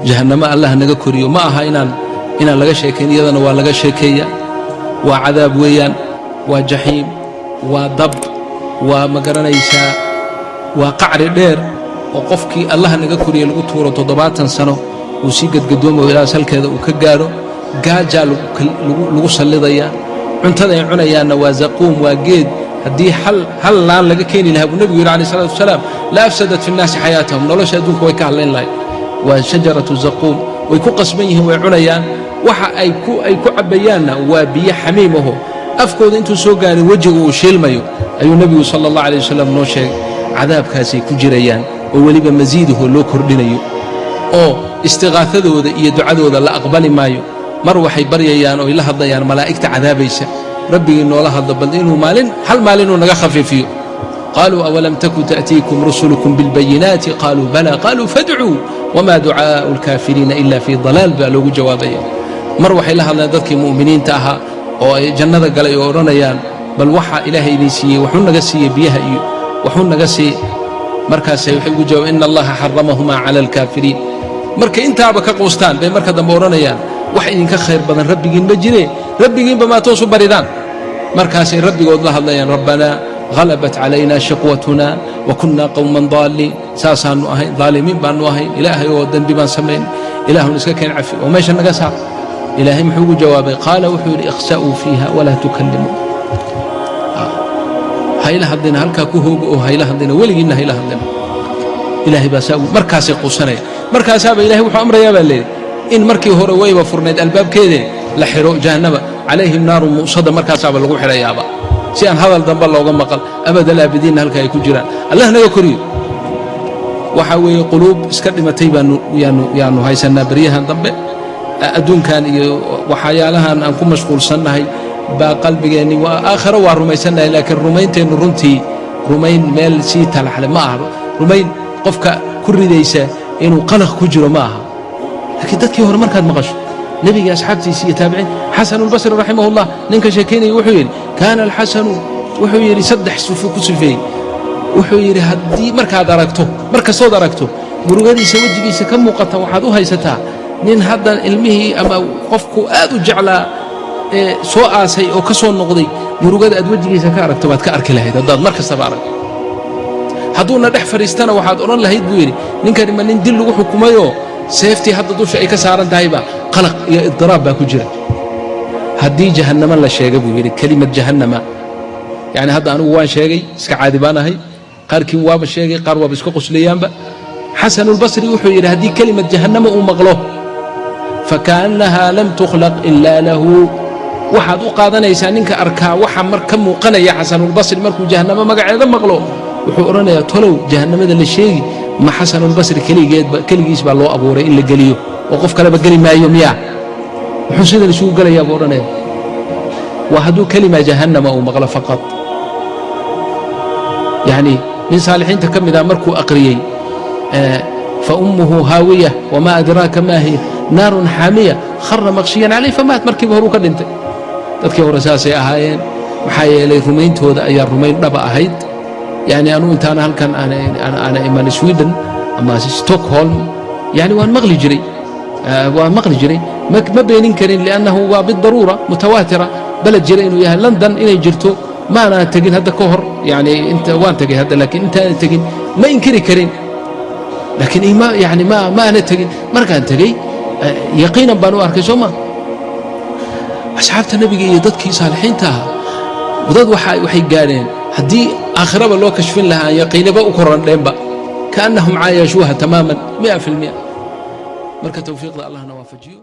Jahannamo Allah naga koriyo. Ma aha inaan laga sheekayn, iyadana waa laga sheekeeya. Waa cadaab weeyaan, waa jaxiim, waa dab, waa, ma garanaysaa, waa qacri dheer oo qofkii Allah naga koriye lagu tuuro 70 sano uu sii gadgadoomayo ilaa salkeeda uu ka gaadho. Gaajaa lagu sallidayaa. Cuntada ay cunayaanna waa zaquum, waa geed haddii hal laan laga keeni lahaa, buu nebigu yidhi alayh salatu wasalaam, la afsadat fi nnaasi xayaatahum, nolosha adduunka way ka hadlayn lahayd. Waa shajaratu zaquum. Way ku qasban yihiin, way cunayaan. Waxa ay ku cabbayaanna waa biyo xamiim aho afkooda intuu soo gaaray wejiga uu shiilmayo, ayuu nebigu sala allah alay wasalam noo sheegay. Cadaabkaasay ku jirayaan oo weliba masiidaho loo kordhinayo, oo istiqaafadooda iyo ducadooda la aqbali maayo. Mar waxay baryayaan oo ay la hadlayaan malaa'igta cadaabaysa: "Rabbigii noola hadlo, bal inuu maalin, hal maalin inuu naga khafiifiyo." Qaaluu: "Awalam taku ta'tiikum rusulukum bilbayinaati?" Qaaluu: "Bala." Qaaluu: "Fadcuu, wma ducaa'u alkaafiriina ila fii dalaal," baa loogu jawaabaya. Mar waxay la hadleen dadkii mu'miniinta ahaa oo ay jannada galay oo odhanayaan: "Bal waxa Ilaahay idin siiyey waxuu naga siiyey, biyaha iyo waxuu naga siiyey." Markaasay waxay ugu jawaabeen: "Ina Allaha xaramahumaa cala alkaafiriin." Markay intaaba ka quustaan bay marka dambe odhanayaan: "Wax idinka khayr badan rabbigiin ma jire, rabbigiinba maa toosu baridaan?" Markaasay rabbigood la hadlayaan: "Rabbanaa halabat calayna shiqwatuna wa kunna qowman daalliin." Saasaannu ahayn, daalimiin baannu ahayn, Ilaahay oo dembi baan samayn, Ilaahun iska keen cafi oo meesha naga saar. Ilaahay muxuu ugu jawaabay? Qaala, wuxuu yidhi: "Ikhsa'uu fiiha walaa tukallimuun." Hayla hadlina, halkaa ku hooga oo hayla hadlina, weligiinna hayla hadlina. Ilaahay baa saa. Markaasay quusanaya. Markaasaaba Ilahay wuxuu amrayaa, baa leeyahy, in markii hore wayba furnayd albaabkeede la xidho jahannama. Calayhim naarun mu'sada, markaasaaba lagu xidhayaaba si aan hadal dambe looga maqal, abadalaabidiinna halka ay ku jiraan. Allah naga koriyo. Waxaa weeye quluub iska dhimatay baanu yaanu haysannaa beryahan dambe. Adduunkan iyo waxyaalahan aan ku mashquulsannahay baa qalbigeenni. Waa aakhiro, waa rumaysannahay, laakiin rumaynteennu runtii rumayn meel sii talaxle ma aha, rumayn qofka ku ridaysa inuu qalaq ku jiro ma aha. Laakiin dadkii hore markaad maqasho, nebiga, asxaabtiisi iyo taabiciin, Xasanulbasri raximahullah ninka sheekaynaya wuxuu yidhi: "Kaana alxasanu," wuxuu yidhi, saddex sifo ku sifeeyey. Wuxuu yidhi: haddii markaad aragto, mar kastood aragto murugadiisa wejigiisa ka muuqata, waxaad u haysataa nin hadda ilmihii ama qofku aad u jeclaa ee soo aasay oo ka soo noqday. Murugada aad wejigiisa ka aragto baad ka arki lahayd haddaad mar kastaba aragto. Hadduuna dhex fadhiistana, waxaad odhan lahayd, buu yidhi, ninkani ma nin dil lagu xukumayoo seeftii hadda dusha ay ka saaran tahayba? Qalaq iyo idiraab baa ku jira. Haddii jahannamo la sheega, buu yidhi, kelimad jahannama, yacni hadda anigu waan sheegay, iska caadi baan ahay, qaarkiin waaba sheegay, qaar waaba iska qoslayaanba. Xasanulbasri wuxuu yidhi: haddii kelimad jahannama uu maqlo, fakaannahaa lam tukhlaq ilaa lahu. Waxaad u qaadanaysaa ninka arkaa waxa mar ka muuqanaya Xasanulbasri markuu jahannamo magaceeda maqlo, wuxuu odhanayaa: tolow jahannamada la sheegi ma Xasanulbasri keligeedba, keligiis baa loo abuuray in la geliyo oo qof kaleba geli maayo miyaa? Muxuu sidan isugu gelayaa, buu odhanaya. Waa hadduu kelima jahannama uu maqlo faqad. Yacni nin saalixiinta ka mid ah markuu aqriyey "fa ummuhu haawiya wamaa adraaka maa hiya naarun xaamiya", khara maqshiyan calayh famaat. Markiiba horuu ka dhintay. Dadkii hore saasay ahaayeen. Maxaa yeelay, rumayntooda ayaa rumayn dhaba ahayd. Yani anuu intaana halkan aana iman Sweden ama Stockholm, yani waan maqli jiray, waan maqli jiray, ma beenin karin, liannahu waa bidaruura mutawaatira beled jira inuu yahay, London inay jirto. Maanaan tegin hadda ka hor, yani inta waan tegay hadda, laakiin intaanan tegin ma inkiri karin, laakiin yani ma aana tegin. Markaan tegey yaqiinan baan u arkay. Soo ma asxaabta nebiga iyo dadkii saalixiinta ahaa, dad waxay gaadheen haddii aakhiraba loo kashfin lahaa aan yaqiinaba u korandheenba, kaannahum caayashuuha tamaaman 100%. Marka tawfiiqda Allahna waafajiyo.